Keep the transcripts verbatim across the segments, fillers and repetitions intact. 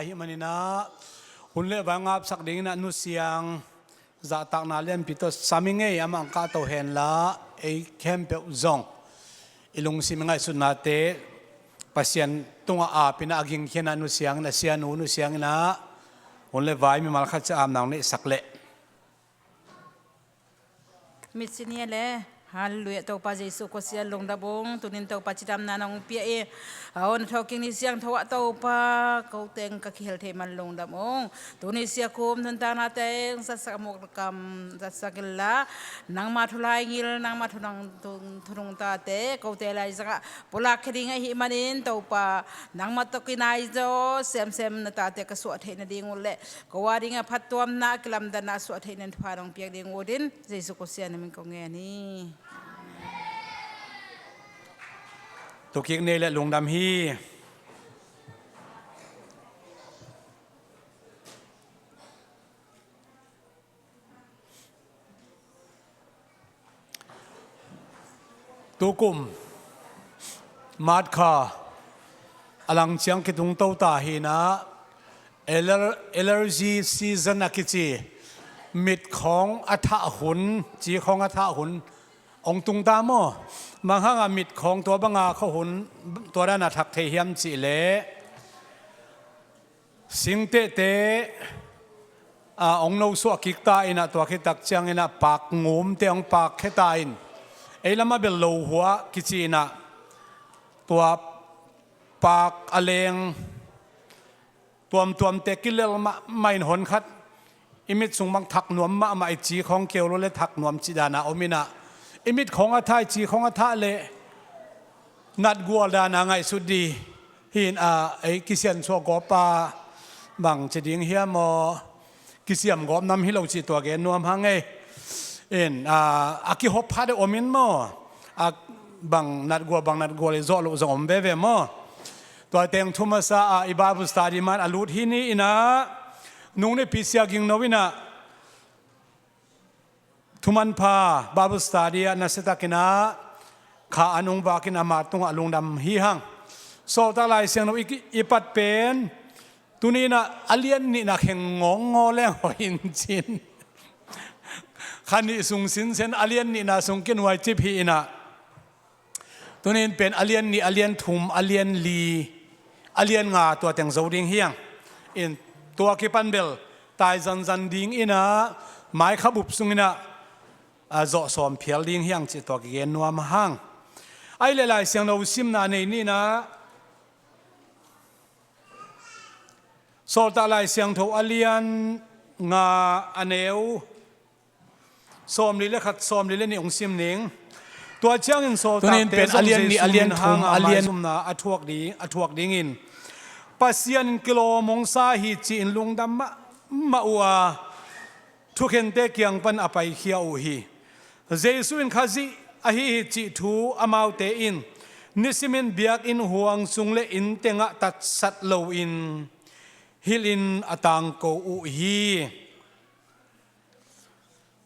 Ahih manin ah hun le vai ngapsak dingin ah nusiang zahtakna lianpi tawh sam i ngei, amah ang kahto henla ei khempeuh zong i lungsim i ngaihsutnate Pasian tungah aap in ah a gingkhian ah nusiang in ah, sianu nusiang in ah hun le vai mimal khat ciat aamna hong neihsak leh. Mitsi ni a le. Halleluiah. Topa Jesuh ko sian lungdam ung. Tunin Topa cidamna nong pia i, a hon thawkik ni siangtho ah Topa ko teng ka kihel thei man lungdam ung. Tuni sia kum nuntakna teng zatsak a mukkam zatsak inla, nangma thu laigil, nangma thu nang thunung tate kote laizangah pulak khia ding ahih manin Topa nangma tawh kinaizaw semsem na tate ka suah theih nading uh le ko a dingah phattuamna a kilamdanna a suah theih nan thupha nong piak ding uh din Jesuh ko sian na min ko ngen hi. Tukik nei le lungdam hi. Tukum March kha a lang ciang kitung to ta hi in ah, aller-, allergy season a kici, mit khawng a thah hun, ci khawng a thah hun hong tung ta maw? Bang hangah mit khawng tua banga khawh hun tua dana thak thei hiam cih leh singtehte a hong nosuah kik ta in ah, tua khit tak ciangin ah pak ngumte hong pak khia ta in, ei lamah bel lo hua kici in ah, tua pak a leng tuamtuamte kilel mahmah in hon khat i mit sung bang thak nuam mahmah, i ci khawng keu lo le thak nuam cih dana om in ah, i mit khawng a thah, i ci khawng a thah le natgual dana ngaihsut dih hi in ah, ei kisiansuah gawp a bang ci ding hiam aw, kisiam gawp nam hi lo cih tua gen nuam hang ei. In ah, a kihop pha deuh om in maw, a bang natgual bang natgual i zawh loh zong om veve maw? Tua teng thu masa ah i Bible study man a lut hi ni in ah, nung nipi sia gingno in ah thumanpha Bible study ah nasiatakin ah kha an hong vakin ama tungah lungdam hi hang. Sawltak Lai Siangtho i, i pat pen tuni in ah a lian nihna kheng ngawngaw leng hoih in cin. Kha nih sung sinsen a lian nihna sung kinuai cip hi in ah, tunin pen a lian nih, a lian thum, a lian li, a lian nga tua teng zo ding hi hang. In tua kipan bel tai zanzan ding in ah, mai kha bup sung in ah, a zawh sawm phial ding hi hang cih tua kigen nuam hang. Ahih leh Lai Siangtho simna nei ni in ah, Sawltak Lai Siangtho a lian nga a neu sawmli le khat, sawmli le nih hong sim ning. Tua ciangin sawltakte zong a lian nih, a lian thum, a lian zumna a thuak ding, a thuak dingin Pasian in kilawm hong sa hi ci-in lungdam mahmah uh a, thukhente kiang pan a paikhia uh hi. Jesuh in Khazih ahi hi cih thu amaute in nisimin biakinn huang sung le inn tengah tatsat loin hilhin a tangko uh hi.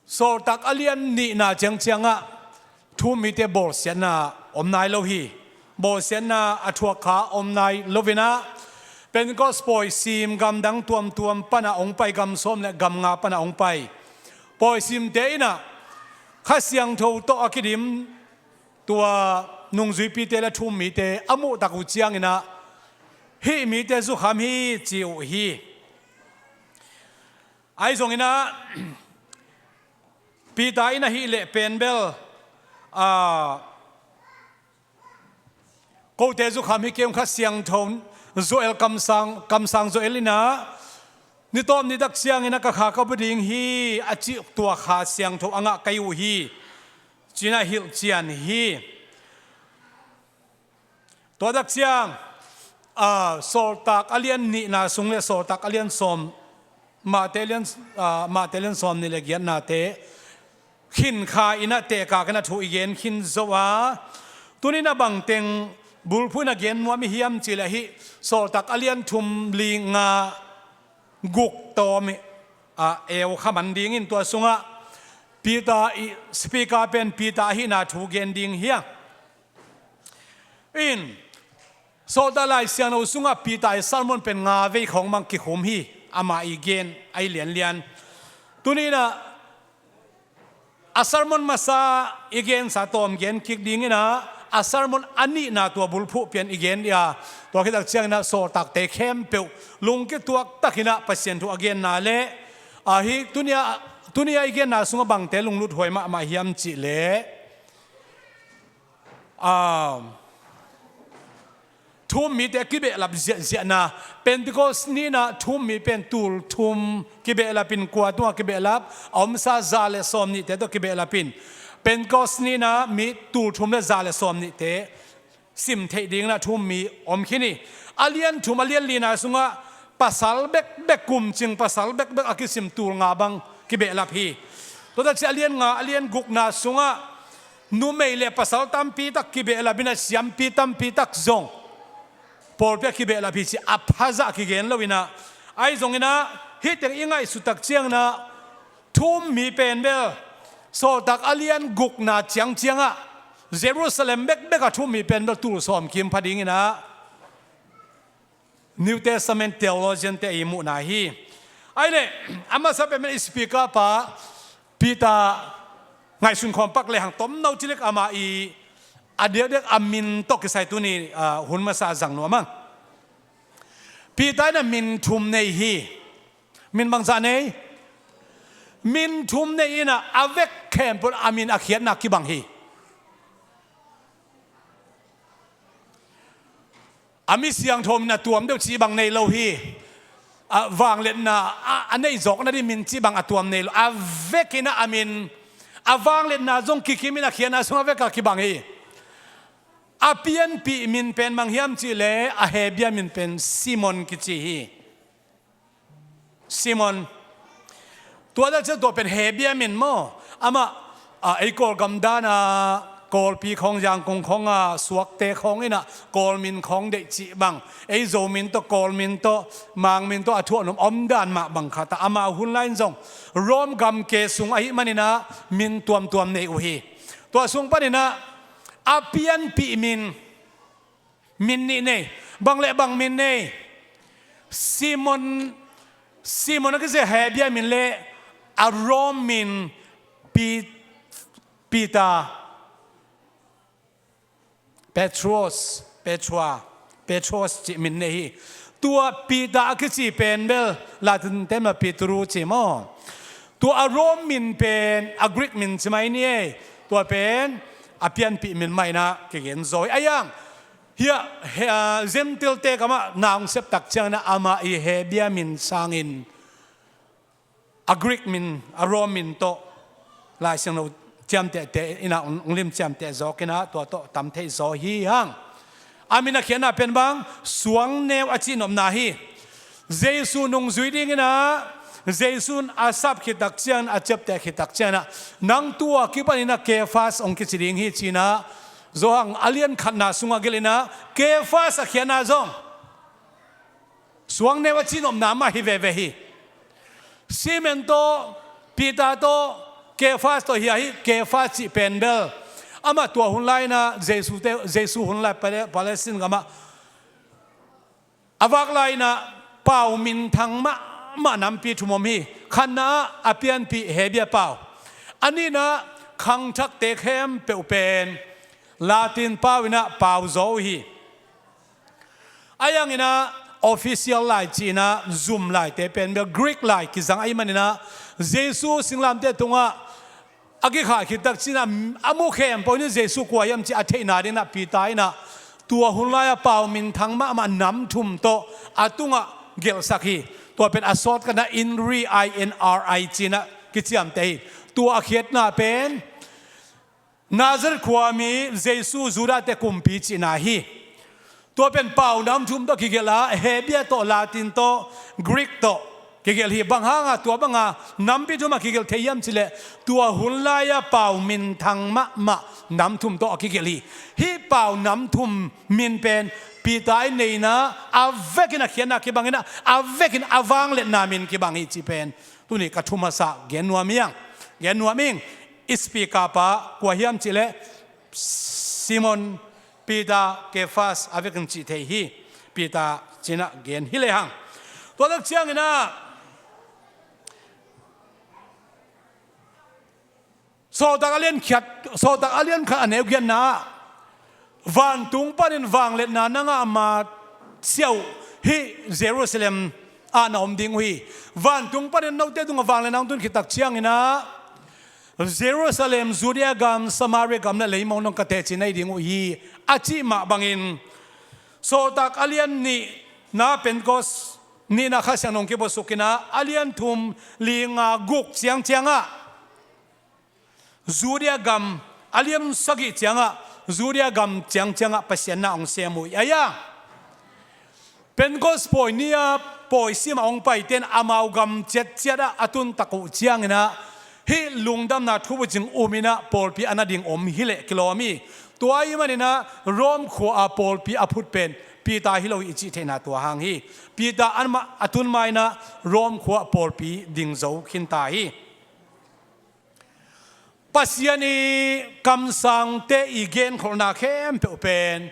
Sawltak a lian nihna ciangciangah thu-um mite bawlsiatna om nai lo hi. Bawlsiatna a thuak kha om nai lo in ah, Pentecost pawisim gamdang tuamtuam panah hong pai, gam sawm le gam nga panah hong pai pawisimte in ah Kha Siangtho tawh a kidim tua nungzuipite le thu-um mite a muhtak uh ciangin ah, hih mite zukham hi ci uh hi. Ahi zongin ah Peter in ahih leh pen bel, a, kote zukham hi kei ung, Kha Siangtho Joel kamsang, kamsang Joel in ah, ni tawp ni tak ciangin ah ka kha ka bu ding hi a cih tua Kha Siangtho a ngah kei uh hi, ci-in ah hilhcian hi. Tua tak ciang, a, Sawltak a lian nihna sung le Sawltak a lian sawm, Mate lian, a, Mate lian sawm nih le giatnate khin kha in ah tehkak in ah thu i gen khin zo a, tunin ah bangteng bulphuh in ah gen nuam i hiam cih leh hih Sawltak a lian thum, li, nga, guk tawm i, a, eu kha man dingin tua sungah Peter i, speaker pen Peter ahihna thu gen ding hi a. In, Sawltak Lai Siangtho sungah Peter i sermon pen nga vei khawng bang kikhum hi. Amah i gen a i lianlian. Tuni inah a sermon masa i gensa tawm gen kik ding inah, a sermon a nihna tua bulphuh pian i gen dih a, tua khit tak ciang inah sawltakte khempeuh lungkituak tak inah Pasian thu a genna le, a hi, tuni a, tuni a i genna sungah bangte lunglut huai mahmah hiam cih leh, a, thu-um mite kibehlap ziahziahna. Pentecost ni inah thu-um mi pen tul thum kibehlap in, kua tungah kibehlap, a omsa za le sawmnihte tawh kibehlap in, Pentecost ni inah mi tul thum le za le sawmnihte sim theih ding inah thu-um mi om khin hi. A lian thum, a lian lina sungah pasal bekbek, kumcing pasal bekbek a kisim tul nga bang kibehlap hi. Tua tak ciang a lian nga, a lian gukna sungah numei le pasal tampi tak kibehlap inah, siampi tampi tak zong pawlpi ah kibehlap hi ci a phazah kigen lo inah, ahi zong inah hih teng i ngaihsut tak ciang inah thu-um mi pen bel sawltak a lian gukna ciangciang ah Jerusalem bekbek a thu-um mi pen bel tul sawm kim pha ding inah New Testament theologian te i muhna hi. Ahi leh, a masa pen i speaker pa Peter ngaihsun khawm pak lehang tomno ci lek, amah i a diakdiak a min tawh kisai tuni, ah, hun masa a zang nuam ang. Peter inah min thum nei hi. Min bangzah nei? Min thum nei inah a vek khempeuh a min a khiatna kibang hi. A mi siangtho min a tuam deuh cih bang nei lo hi. A vangliatna a, a neih zawkna ding min cih bang a tuam nei lo. A vek inah a min, a vangliatna zong kikim in a khiatna sung a vek a kibang hi. A pianpih min pen bang hiam cih leh a Hebru min pen Simon kici hi. Simon. Tua tak ciang tua pen Hebru min maw? Amah, a, ei Kawlgam dan a, Kawlpi khawng, Yangon khawng a suakte khawng inah Kawl min khawng deih cih bang, ei Zo min tawh, Kawl min tawh, Mang min tawh a thuah nuam omdan mah bang khat a, amah hun lai in zong Rom gamke sung ahih man inah min tuamtuam nei uh hi. Tua sung pan inah a pianpih min, min nih nei. Bang le bang min nei? Simon, Simon a kici Hebru min le a Rom min Pi-, Peter, Petros, Petra, Petros cih min nei hi. Tua Peter a kici pen bel Latin te mah Petru ci maw? Tua a Rom min pen a Greek min ci mai ni ei. Tua pen a pianpih min mah inah kigen zaw hi. A yang, hiah, he, a, Gentile te kamah na hong sep tak ciang inah amah i Hebru min sangin a Greek min, a Rom min tawh Lai Siangtho ciamtehte inah hong, hong lim ciamteh zawk inah tua tawh tam thei zaw hi hang. A min a khiatna pen bang, suangneu a cihnopna hi. Jesu nungzui ding inah, Jesu in a sap khit tak ciang, a ciapteh khit tak ciang inah, nang tua kipan inah Kefas hong kici ding hi ci inah, Johan a lian khatna sungah gelh inah Kefas a khiatna zong suangneu a cihnopna mah hi veve hi. Simon tawh, Peter tawh, Kefas tawh hi a hi. Kefas cih pen bel amah tua hun lai inah Jesu te, Jesu hun lai Pale-, Palestine gamah a vak lai inah pau minthang mahmah nampi thum om hi. Khatna ah a pianpih Hebru pau. A nihna ah khangthakte khempeuh pen Latin pau inah pau zaw uh hi. A yang inah official lai ci inah zum laite pen bel Greek lai kizang ahih man inah Jesu singlamteh tungah a kikhah khit tak ciang inah a mu khempeuh in Jesu kua hiam cih a theihna ding inah Peter inah tua hun lai a pau minthang mahmah nam thum tawh a tungah gelhsak hi. Tua pen a sawt khatna INRI, I N R I ci inah kiciamteh hi. Tua a khiatna pen Nazareth khuami Jesu, Judah te kumpi cihna hi. Tua pen pau nam thum tawh kigelh a, Hebru tawh, Latin tawh, Greek tawh kigelh hi. Bang hanga tua banga nampi thum a kigelh thei hiam cih leh tua hun lai-a pau minthang mahmah nam thum tawh a kigelh hi. Hih pau nam thum min pen Peter i neihna a vekin a khiatna kibang inah, a vekin a vangliatna min kibang hi cih pen tuni ka thu masa gen nuam hi hang. Gen nuam ing. I speaker pa kua hiam cih leh Simon Peter, Kefas a vekin cih thei hi. Peter ci-in ah gen hi lehang, tua tak ciangin ah Sawltak a lian khat, Sawltak a lian khat a neu giatna ah, vantung panin vangliatna na ngah ma siau hi, Jerusalem ah na om ding uh hi. Vantung panin note tungah vangliatna hong tun khit tak ciangin ah Jerusalem, Judea gam, Samaria gam le leimong dong ka teci na hi ding uh hi, a cih mah bangin Sawltak a lian nihna, Pentecost nihna Kha Siangtho hong kibuaksuk in ah, a lian thum, li, nga, guk ciangciang ah Judea gam, a lian sagih ciangah Judea gam ciangciangah Pasian na hong sem uh hi. Ahi a, Pentecost pawi ni-a pawi simah hong paite in amau gam ciatciat ah a tun tak uh ciangin ah, hih lungdamna thu bucing um in ah pawlpi a na ding om hi leh kilawm hi. Tua ahih manin ah Rome khua-a pawlpi a phut pen Peter hi lo hi i cih theihna tua hang hi. Peter anmah a tun ma-in ah Rome khua-ah pawlpi ding zo khin ta hi. Pasian i kamsangte i genkholhna khempeuh pen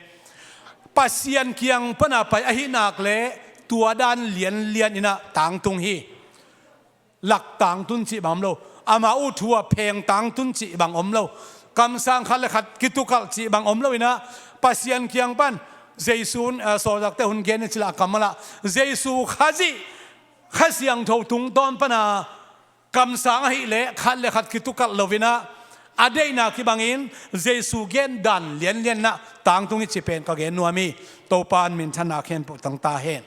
Pasian kiang pana pai ahih nak leh tua dan lianlian in ah tangtung hi. Lak tangtun cih bang om lo. Amau uh thu-a pheng tangtun cih bang om lo. Kamsang khat le khat kitukalh cih bang om lo in ah, Pasian kiang pan Jesu, eh, sawltakte hun gen in cih lah a kammal ah Jesu Khazih, Kha Siangtho tungtawn pana kamsang ahih leh khat le khat kitukalh lo in ah, a deihna kibangin Jesu gen dan lianlian in ah tangtung hi cih pen ka gen nuam hi. Topa in minthanna khempeuh tang ta hen.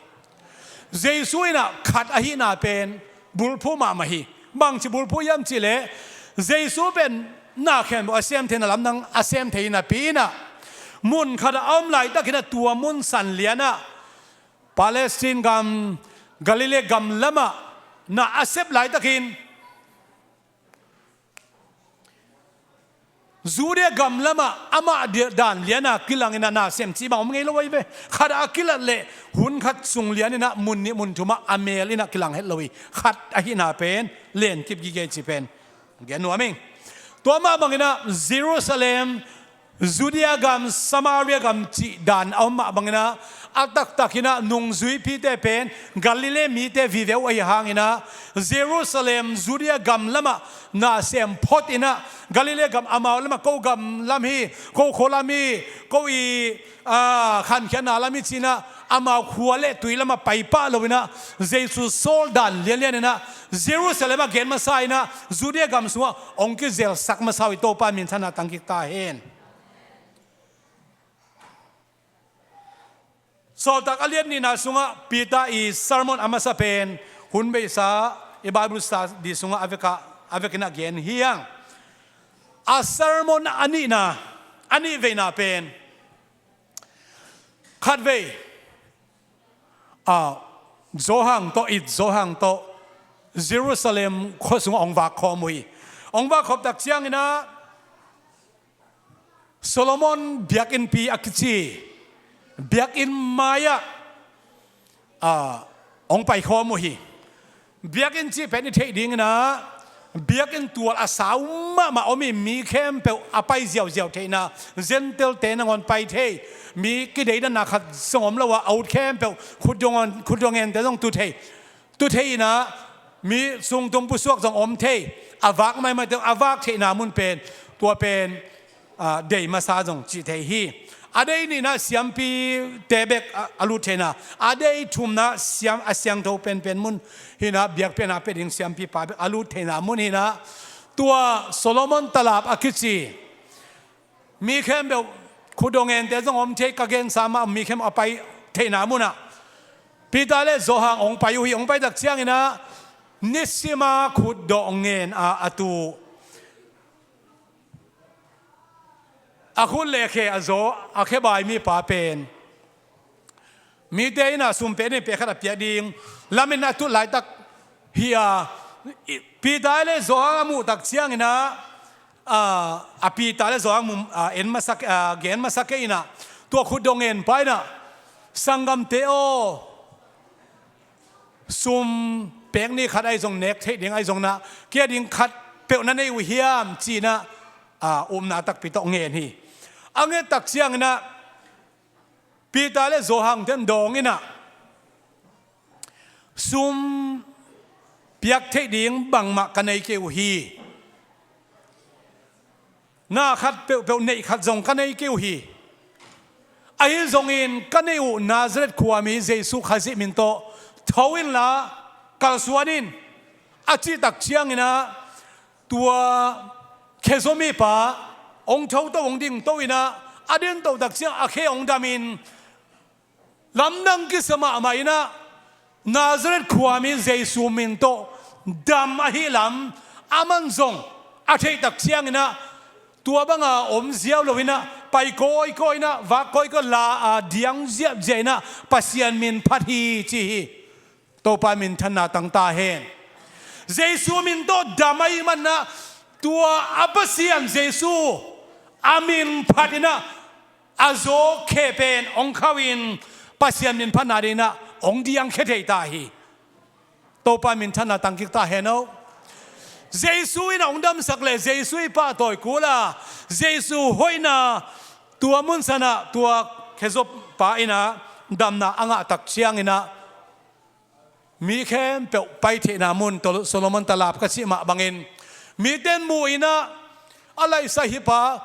Jesu in ah khat ahihna pen bulphuh mahmah hi. Bangci bulphuh hiam cih leh, Jesu pen na khempeuh a sem theihna lamdang a sem thei napi in ah, mun khat ah a om laitakin ah tua mun san lian ah Palestine gam, Galilee gam lamah na a sep laitakin Judea gam lamah amah di-, dan lian a kilang in ah na sem cih bang om ngei lo ahi ve. Khat ah a kilat leh hun khat sung lian in ah mun nih mun thum ah a mel in ah kilang het lo hi. Khat ahihna pen lenkip gige cih pen gen nuam ing. Tua mah bangin ah Jerusalem, Judea gam, Samaria gam cih dan a om mah bangin ah, a taktak in ah nungzuipite pen Galilee mite vive uh ahi hangin ah, Jerusalem, Judea gam lamah na sem phot in ah, Galilee gam amau lamah ko gam lam hi, ko khua lam hi, ko i, a, khankhiatna lam hi ci-in ah, amau khua le tui lamah pai pah lo in ah, Jesu sawl dan lianlian in ah Jerusalem ah gen masa in ah, Judea gam sungah hong kizelsak masa uh hi. Topa in minthanna tang kik ta hen. Sawltak a lian nihna sungah Peter i sermon a masa pen hun beisa i Bible study sungah a vekah, a vekin ah gen hi hang. A sermon a nihna, a nihveina pen khatvei, a, Johan tawh, it Johan tawh Jerusalem khua sungah hong vak khawm uh hi. Hong vak khawm tak ciangin ah Solomon biakinnpi a kici biakinn mai-ah, a, hong paikhawm uh hi. Biakinn cih pen i theih dingin ah biakinn tual a sau mahmah om hi. Mi khempeuh a pai ziauziau theihna, Gentile-te nangawn pai thei, mi kideidanna khat zong om lo a, a ut khempeuh khutdong, khutdong ente zong tu thei, tu thei in ah mi sungtung pusuak zong om thei, a vak maimaite a vak theihna mun pen, tua pen, a, dei masa zong cih thei hi. A dei nihna siampite bek a, a lut theihna, a dei thumna siam, a siangtho penpen mun hi in ah, biakpiakna pia ding siampipa bek a lut theihna mun hi in ah, tua Solomon talap a kici mi khempeuh khutdong ente zong om thei, ka gensa mah mi khempeuh a pai theihna munah Peter le Johan hong pai uh hi. Hong pai tak ciangin ah nisima khutdawh ngen a, a tu, a khut le khe a zaw, a khebai mipa pen mite in ah sum pek ding, pek khat a piak ding lamin a tut laitak hi a, i, Peter le Johan a muh tak ciangin ah, a, a Peter le Johan mu, a, en masa, a, gen masa kei in ah, tua khutdawh ngenpa in ah, "Sanggamte aw, sum pek ni khat ahi zong, nek theih ding ahi zong in ah, kei a ding khat peuh na nei uh hiam?" ci-in ah, a, upna takpi tawh ngen hi. A nget tak ciangin ah Peter le Johan ten dawng inah, sum piak theih ding bangmah ka nei kei uh hi. Na khat peuhpeuh neih khat zong ka nei kei uh hi. Ahi zongin ka neih uh Nazareth khuami Jesu Khazih min tawh tho inla kalsuan in, a cih tak cianginah tua khezaw mipa hong thoto hong dingto inah a dinto tak ciang a khe hong damin, lamdang kisa mahmah inah Nazareth khuami Jesu min tawh dam ahi lam aman zong a theih tak cianginah tua banga om ziau lo inah pai kawikawi inah vak kawikawi la a diang ziahziah inah Pasian min phat hi ci hi. Topa minthanna tangta hen. Jesu min tawh dam ahi manah tua a Pasian Jesu a min phat inah a zaw khe pen hong khauh in Pasian min phatna dinah hong diangkhia thei ta hi. Topa minthanna tangkik ta hen o. Jesu in a hong damsak le Jesu i pahtawi kul a Jesu hoihna tua munsanah tua khezaw pa inah damna a ngah tak cianginah mi khempeuh pai theihna mun, Solomon talap ka cih mah bangin miten mu inah a laihsa hi pa,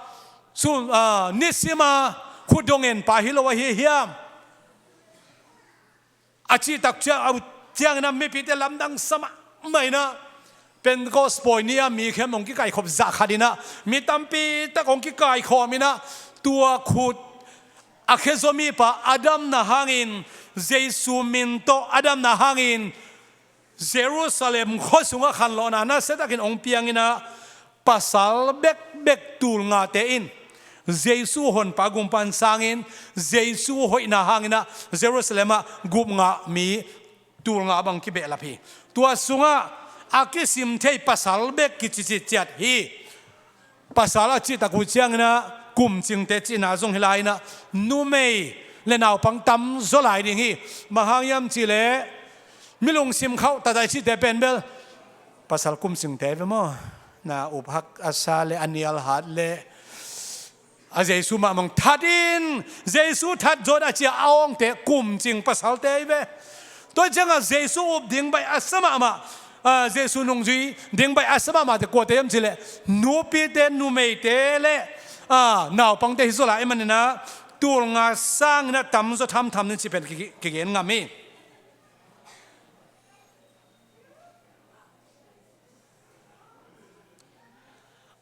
sun, a, nisima khutdong en pa hi lo ahi hiam? A cih tak ciang, a cianginah mipite lamdang sa mahmah inah Pentecost pawi ni-a mi khem hong kikaikhop zah khat inah mi tampi tak hong kikaikhawm inah tua khut a khezaw mipa a damna hangin, Jesu min tawh a damna hangin Jerusalem khua sungah khanlawhna nasiatakin hong piang inah pasal bekbek tul ngate in Jesu honpa gumpa sangin Jesu hoihna hanginah Jerusalem ah gupngah mi tul nga bang kibehlap hi. Tua sungah a kisim thei pasal bek kici citciat hi. Pasal a cih tak uh cianginah kumcingte cihna zong hi lai inah numei le naupang tamzaw lai ding hi. Bang hang hiam cihleh mi lungsim khauh tatai cihte pen bel pasal kumcingte ve maw? Na uphak a sa le a nial hat le a Jesu mahmah hong that in, Jesu that zawh a cia a awngte kumcing pasalte hi ve. Tua ciangah Jesu up ding baih a sa mahmah, a, Jesu nungzui ding baih a sa mahmahte kuate hiam cihleh nupite, numeite le, a, naupangte hi zaw lai ahih maninah tul nga sanginah tamzaw thamtham ni cih pen ki, kigen ngam hi.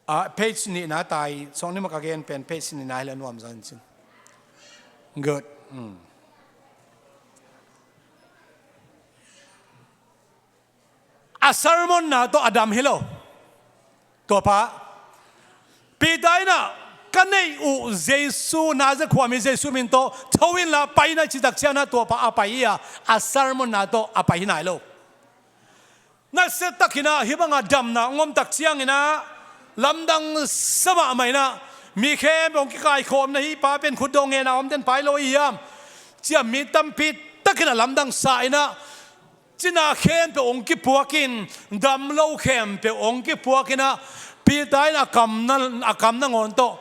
Ah, page nihna tai, sawng ni mah ka gen pen page nihna hi le nuam zaw in cin. Good. Mm. A sermon na tawh a dam hi lo. Tua pa Peter inah ka neih uh Jesu, Nazareth khuami Jesu min tawh tho inla pai inah cih tak cianginah tua pa a pai hi a, a sermon na tawh a pai hi nai lo. Nasiatakinah hih banga damna hong om tak cianginah lamdang sa mahmah inah mi khempeuh hong kikaikhawm inah hih pa pen khutdawh ngen a om ten pai lo hi hiam? Cia mi tampi takinah lamdang sa inah cina khempeuh hong kipuak in, dam lo khempeuh hong kipuak inah Peter in a kam na, a kam nangawn tawh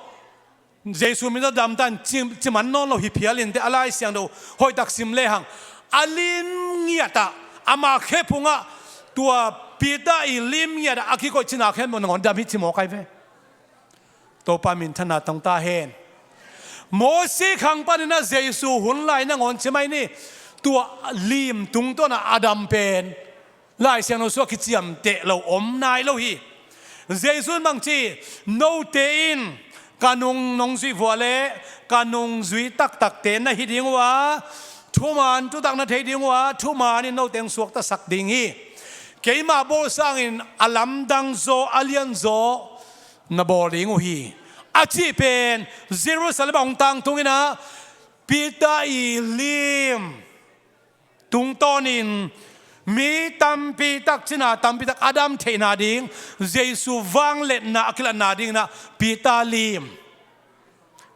Jesu min tawh dam ta in ci, ci man nawn lo hi phial inteh, a Lai Siangtho hoihtak sim lehang a lim ngiatah, ama khe phungah tua Peter i lim ngiatah a kikoih cina khempeuh nangawn dam hi ci mawk ai ve. Topa minthanna tong ta hen. Mosi khang paninah Jesu hun lai nangawn ci mai ni, tua lim tungtawnah a dam pen Lai Siangtho sungah kiciamteh lo om nai lo hi. Jesu in bang ci, note in ka nung nong zuih vua le ka nungzui taktakte na hi ding uh a, thuman thutak na thei ding uh a, thuman in note hong suaktasak ding hi. Keima bawl sangin a lamdang zaw, a lian zaw na bawl ding uh hi, a cih pen Jerusalem ah hong tangtung inah Peter i lim tungtawnin mi tampi tak, cina tampi tak a dam theihna ding, Jesu vangliatna a kilatna dinginah Peter lim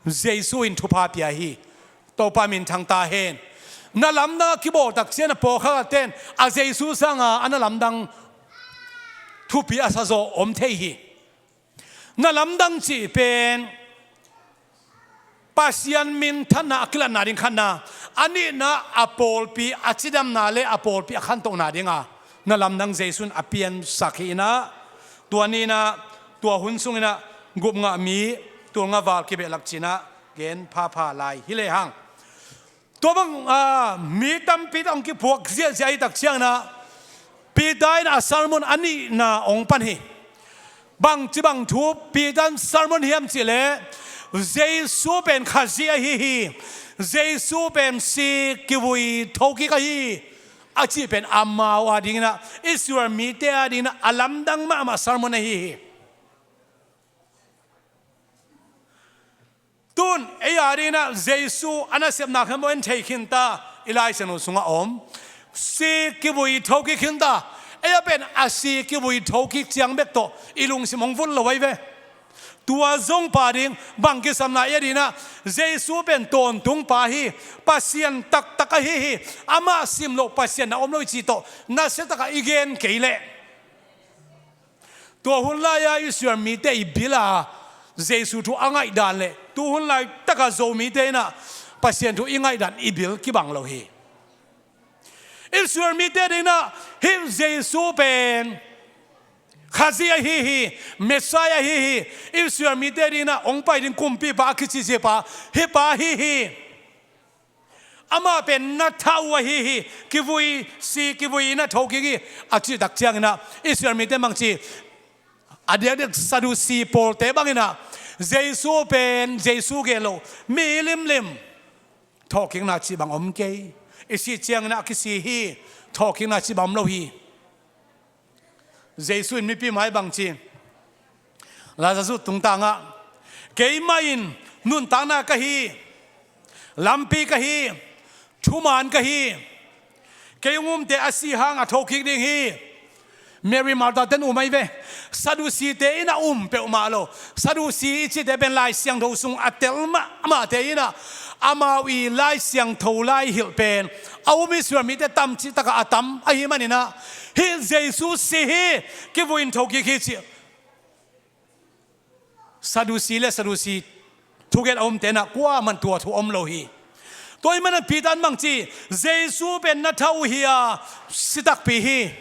Jesu in thupha pia hi. Topa min thang ta hen. Na lamdang a kibawl tak ciang a pawlkhat ten a Jesu sanga a na lamdang thupi a sa zaw om thei hi. Na lamdang cih pen Pasian minthanna a kilatna ding khatna, a nihna a pawlpi a cidamna le a pawlpi a khantohna dinga na lamdang Jesu in a piansak hi inah, tua ni inah, tua hun sung inah gupngah mi tulngah val kibehlap ci inah gen phapha lai hi lehang. Tua bang, ah, mi tampi tak hong kipuak ziahziah hi tak ciang inah Peter in a sermon a nihna hong pan hi. Bangci bang thu Peter in sermon hiam cih leh, Jesu pen Khazih ahi hi, Jesu pen si kivui thokik ahi hi, a cih pen amau a ding inah, Israel mite a ding inah a lamdang mahmah sermon ahi hi. Tun ei a ding inah Jesu a nasepna khempeuh en thei khin ta, i Lai Siangtho sungah om. Si kivui thokik khin ta, ei a pen a si kivui thokik ciang bek tawh i lungsim hong vut lo ahi ve. Tua zong pa ding bang kisam na ei a ding inah, Jesu pen tawntung pa hi, Pasian taktak ahi hi, amah sim loh Pasian na om lo i cih tawh nasia takah i gen kei leh. Tua hun lai-a Israel mite i bil a Jesu thu a ngaihdan le tu hun laitaka Zomite inah Pasian thu i ngaihdan i bil kibang lo hi. Israel mite ding inah hih Jesu pen Khazih ahi hi, Messiah ahi hi, Israel mite ding inah hong pai ding kumpipa a kicicipa hih pa ahi hi. Amah pen na thah uh ahi hi, kivui, si kivui na thokik hi, a cih tak ciang inah Israel mite bangci, a diakdiak Sadusi pawlte bang inah Jesu pen Jesu gen lo, mi limlim, thokikna cih bang om kei, i sih ciang inah a kisi hi, thokikna cih bang om lo hi. Jesu in mipi mai bangci, Lazarus tungtangah, keimah in nuntakna ka hi, lampi ka hi, thuman ka hi, kei hong umte a si hang a thokik ding hi. Mary Martha ten um ahi ve. Sadusite in a um peuhmah lo. Sadusi i cihte pen Lai Siangtho sung a tel mahmahte inah amau i Lai Siangtho lai hilh pen a um Israel mite tamcih takah a tam ahi man inah, hih Jesu si hi, kivui in thokik hi cih Sadusi le Sadusi thugen a umte inah kuaman tua thu om lo hi. Tua ahih manin Peter in bangci, Jesu pen na thah uh hi a, si takpi hi,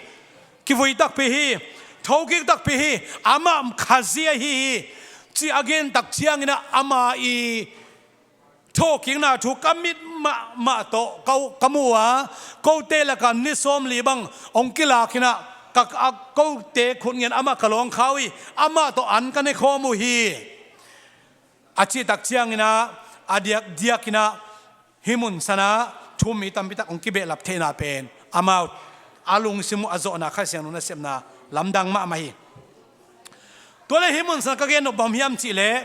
kivui takpi hi, thokik takpi hi, amah Khazih ahi hi, cih a gen tak ciang inah ama i thokikna thu ka mit mahmah tawh ka, ka mu a, kote lakah ni sawmli bang hong kilak inah ka, a, kote khut ngen amah ka lawngkha uh hi, amah tawh an ka ne khawm uh hi, a cih tak ciang inah a diakdiak inah hih mun sanah thu-um mi tampi tak hong kibehlap theihna pen amau a lungsim uh a zawhna Kha Siangtho nasepna lamdang mahmah hi. Tua le hih mun sanah ka gen nop bang hiam cih leh,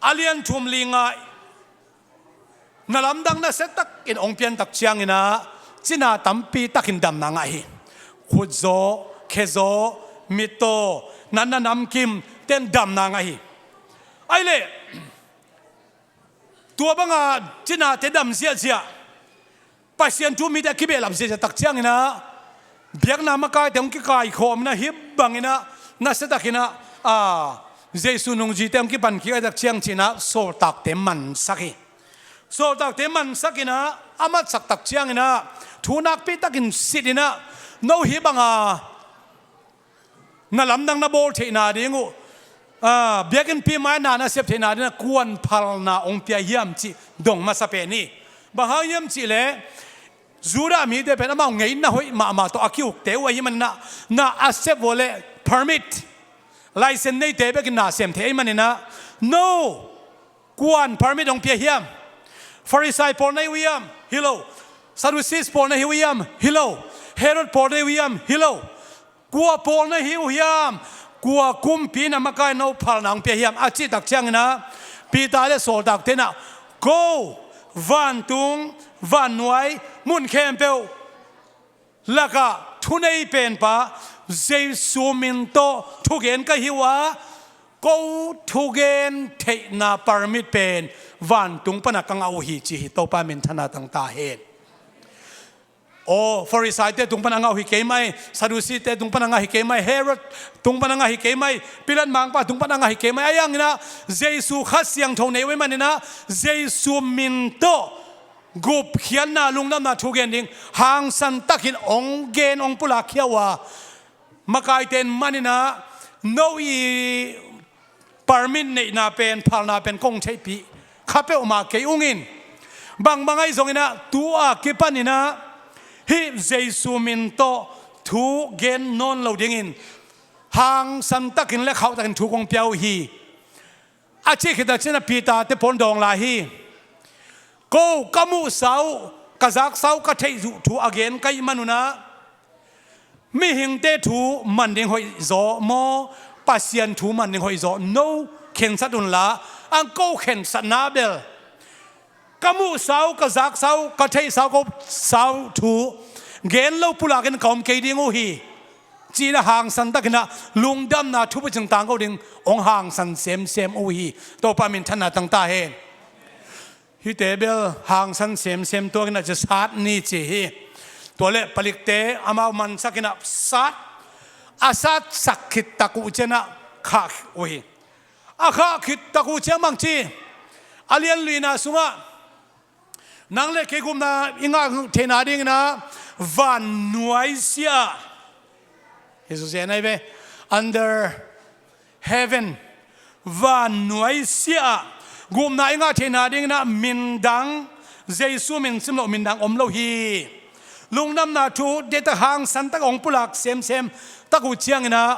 a lian thum li nga na lamdang nasia takin hong pian tak ciang inah cina tampi takin damna ngah hi. Khutzaw, khezaw, mittaw, natna namkim ten damna ngah hi. Ahih leh tua banga cinate dam ziahziah, Pasian thu-um mite a kibehlap ziahziah tak ciang inah biakna makaite hong kikaikhawm inah hih bang inah nasia tak inah, a, Jesu nungzuite hong kipan kik ahih tak ciang ci inah sawltakte mansak hi. Sawltakte mansak inah a matsak tak ciang inah thu nakpi takin sit inah, no hih banga na lamdang na bawl theihna ding uh, a, biakinnpi mai-ah na na sep theihna dingin kuan phalna hong pia hiam cih dong masa pen hi. Bang hang hiam cih leh Judah mite pen amau ngeina hoih mahmah tawh a ki-ukte uh ahih manin ah, na a sep uh leh permit, license neite bekin na sem thei ahih manin ah, no, kuan permit hong pia hiam? Farisai pawl na hi uh hiam? Hi lo. Sadducees pawl na hi uh hiam? Hi lo. Herod pawl na hi uh hiam? Hi lo. Kua pawl na hi uh hiam? Kua kumpi na makai, no phalna hong pia hiam? A cih tak ciangin ah Peter le sawltakte in ah, ko, vantung, vannuai, mun khempeuh lakah thunei penpa Jesu min tawh thugen ka hi uh a, ko thugen theihna permit pen vantung pan ah ka ngah uh hi, ci hi. Topa minthanna tang ta hen. Aw, Farisaite tung pan a ngah uh hi kei mai, Sadusite tung pan a ngah hi kei mai, Herod tung pan a ngah hi kei mai, Pilat mangpa tung pan a ngah hi kei mai. Ahi hangin ah Jesu Kha Siangtho nei uh ahih manin ah Jesu min tawh gupkhiatna, lungdamna thu gen ding hangsan takin hong gen, hong pulakkhia uh a, makaite in manin ah no i permit neihna pen, phalna pen kong theihpih kha peuhmah kei ung in, bangbang ahi zongin ah tu-a kipanin ah hih Jesu min tawh thu gen nawn lo dingin hangsan takin le khauh takin thu kong pia uh hi, a cih khit a cin a Peter te pawl dawng lai hi. Ko ka muhsa uh, ka zaksa uh, ka theih uh thu a gen ka hih manun ah mihingte thu man ding hoih zaw maw, Pasian thu man ding hoih zaw, no khensat unla, ang ko khensatna bel ka muhsa uh, ka zaksa uh, ka theihsa uh, ka upsa uh thu gen lo pulakin ka om kei ding uh hi, ci-in ah hangsan takin ah lungdamna thubucing tangko ding hong hangsan semsem uh hi. Topa minthanna tang ta hen. Hihte bel hangsan semsem tuakin ah ci, sat ni ci hi. Tua leh palikte amau mansakin ah sat, a satsak khit tak uh ciangin ah khah uh hi. A khah khit tak uh ciang bang ci, a lian luina sungah nang le kei gupna i ngah theihna dingin ah vannuai sia, Jesu sia nai ve, under heaven, vannuai sia ah gupna i ngah theihna dingin ah min dang, Jesu min sim loh min dang om lo hi. Lungdamna thu deihtak hangsan tak hong pulak semsem tak uh ciangin ah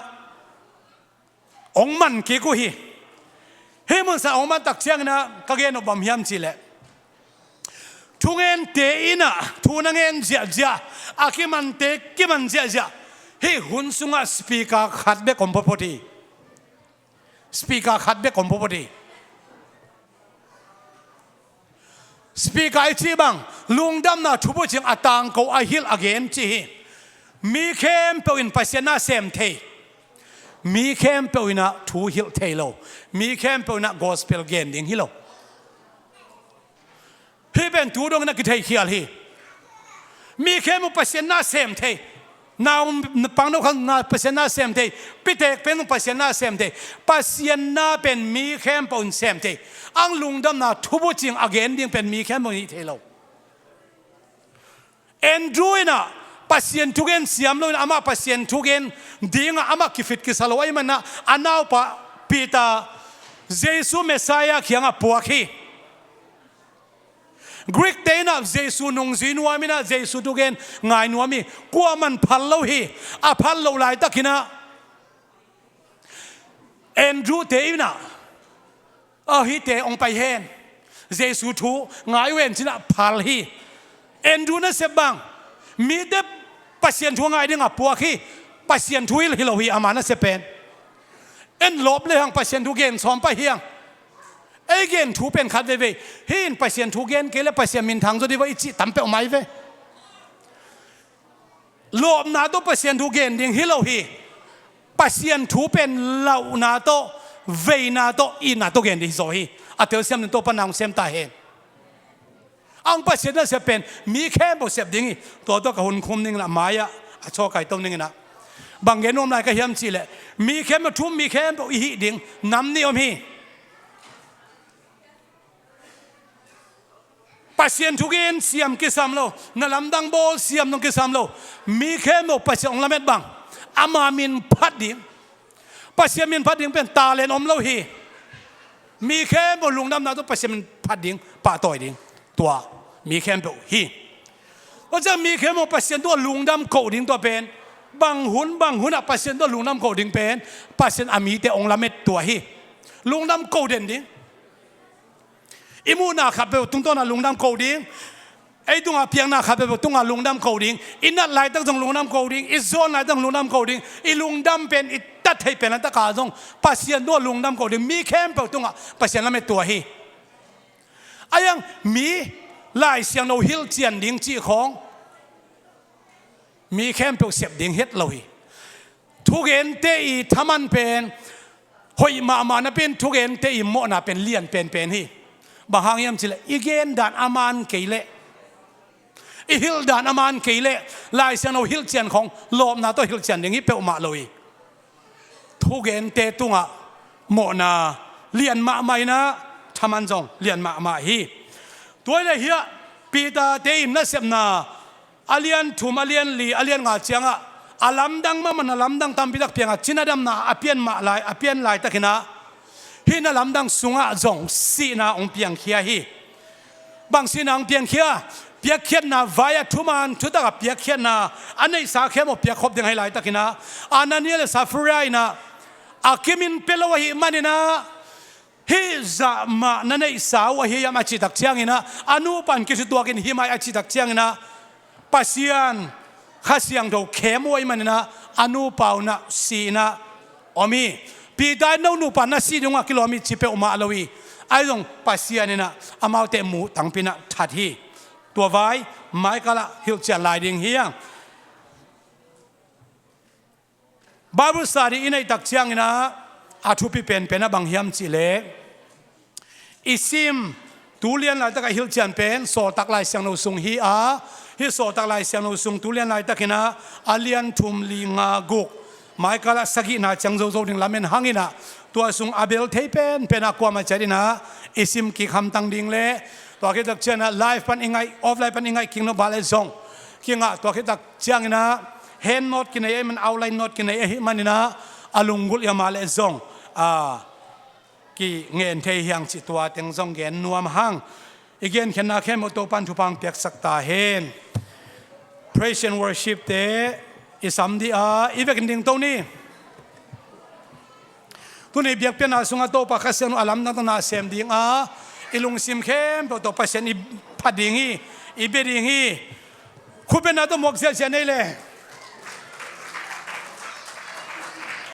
hong man kik uh hi. Hih munsan hong man tak ciangin ah ka gen nop bang hiam cih leh, thungente in ah thu na ngen ziahziah, a kimante kiman ziahziah, hih hun sungah speaker khat bek om photphot hi. Speaker khat bek om photphot hi. Speaker i cih bang, lungdamna thubucing a tangko, a hilh, a gen cih hi. Mi khempeuh in Pasian na sem thei. Mi khempeuh in ah thu hilh thei lo. Mi khempeuh in ah gospel gen ding hi lo. Hih pen tu dongin ah kitheikhial hi. Mi khempeuh Pasian na sem thei. Nau pang no khan na Pasian na sem thei. Pitek pen Pasian na sem thei. Pasian na pen mi khempeuh in sem thei. Ang lungdamna thubucing a gen ding pen mi khempeuh in hih thei lo. Andrew in ah Pasian thugen siam lo in ah amah Pasian thugen dingah amah kifit kisa lo ahih manin ah a naupa Peter Jesu Messiah kiangah puak hi. Greek te in ah Jesu nungzui nuam in ah Jesu thugen ngai nuam hi. Kuamah in phal lo hi. A phal loh laitakin ah Andrew te in ah, "Aw, hihte hong pai hen, Jesu thu ngai uh hen," ci-in ah phal hi. Andrew nasep bang, mite Pasian thu ngai dingah puak hi. Pasian thu hilh hi lo hi ama nasep pen. En lawp le hang Pasian thu gen sawm pah hi hang. Ei gen thu pen khat veivei, hih in Pasian thu gen kei le Pasian minthang zaw dih vua i cih tam peuhmah hi ve. Lawpna tawh Pasian thu gen ding hi lo hi. Pasian thu pen lauhna tawh, veina tawh, itna tawh gen ding hi zaw hi. A telsiam ding Topa na hong sem ta hen. Ang Pasian nasep pen mi khempeuh sep ding hi. Tua tawh ka hun khum ning in ah, mai-ah a chaw kaito ning in ah, bang gen nuam lai ka hiam cih leh, mi khempeuh thu um, mi khempeuh i hih ding nam nih om hi. Pasian thugen siam kisam lo, na lamdang bawl siam dong kisam lo. Mi khempeuh Pasian hong lamet bang, ama min phat ding. Pasian min phat ding pen talent om lo hi. Mi khempeuh lungdamna tawh Pasian min phat ding, pahtawi ding, tua mi khempeuh hi. Tua ciang mi khempeuh Pasian tungah lungdam koh ding, tua pen bang hun bang hun ah Pasian tungah lungdam koh ding pen Pasian a mite hong lamet tua hi. Lungdam koh den ding. I muhna khat peuh tungtawn ah lungdam koh ding. Ei tungah piakna khat peuh tungah lungdam koh ding. I nat laitak zong lungdam koh ding. I zuan laitak zong lungdam koh ding. I lungdam pen, i tat theih pen laitak ah zong Pasian tungah lungdam koh ding. Mi khempeuh tungah Pasian lamet tua hi. Ahi hang mi Lai Siangtho hilhcian ding cih khawng mi khempeuh sep ding het lo hi. Thugente i thaman pen hoih mahmah napi-in thugente i mawhna pen lian penpen hi. Bang hang hiam cih leh i gen dan a man kei leh, I hilh dan a man kei leh Lai Siangtho hilhcian khong lawpna tawh hilhcian ding hi peuhmah lo hi. Thugente tungah mawhna lian mahmah inah thaman zong lian mahmah hi. Tua hi leh hiah Peter-te in nasepna a lian thum, a lian li, a lian nga ciangah a lamdang mahmah, a lamdang tampi tak piangah cina damna a pian mah lai, a pian laitakinah hih na lamdang sungah zong sihna hong piangkhia hi. Bang sihna hong piangkhia? Piakkhiatna vai a thuman thutak a piakkhiatna a neihsa khempeuh piakkhop ding ahi laitakinah Anania le Safira inah a kimin pia lo ahih maninah hih zah mah na neihsa uh ahi hiam a cihtak cianginah a nupa in kithutuakin hih mai a cihtak cianginah Pasian Kha Siangtho khem uh ahih maninah a nupa unah si inah om hi. Peter in no nupa na si dingah kilawm hi ci peuhmah lo hi. Ahi zong Pasian inah amaute muh tangpi inah that hi. Tua vai Michael ah hilhcian lai ding hi hang. Bible study i neihtak cianginah a thupi penpen a bang hiam cihleh i sim tu lian laitak a hilhcian pen Sawltak Lai Siangtho sung hi a, hih Sawltak Lai Siangtho sung tu lian laitakinah a lian thum, li, nga, guk Michael ah sagihna ciang zozo ding lamen hanginah tua sung a bel thei penpenah kuamah ciat inah i sim kik hamtang ding leh tua khit tak cianah live pan i ngaih, offline pan i ngaih kik nop a leh zong kingah tua khit tak cianginah hand note kinei ahih man, outline note kinei ahih maninah a lunggulh hiam a leh zong a kingen thei hi hang cih tua teng zong gen nuam hang. I genkhiatna khempeuh Topa'n thupha hong piaksak ta hen. Praise and worship-te i sam dih a, i vekin ding to ni. Tuni biakpiakna sungah Topa Kha Siangtho a lamdang tawh na sem ding a, i lungsim khempeuh tawh Pasian i phat ding hi, i bia ding hi. Khutbetna tawh muak ziahziah nei le.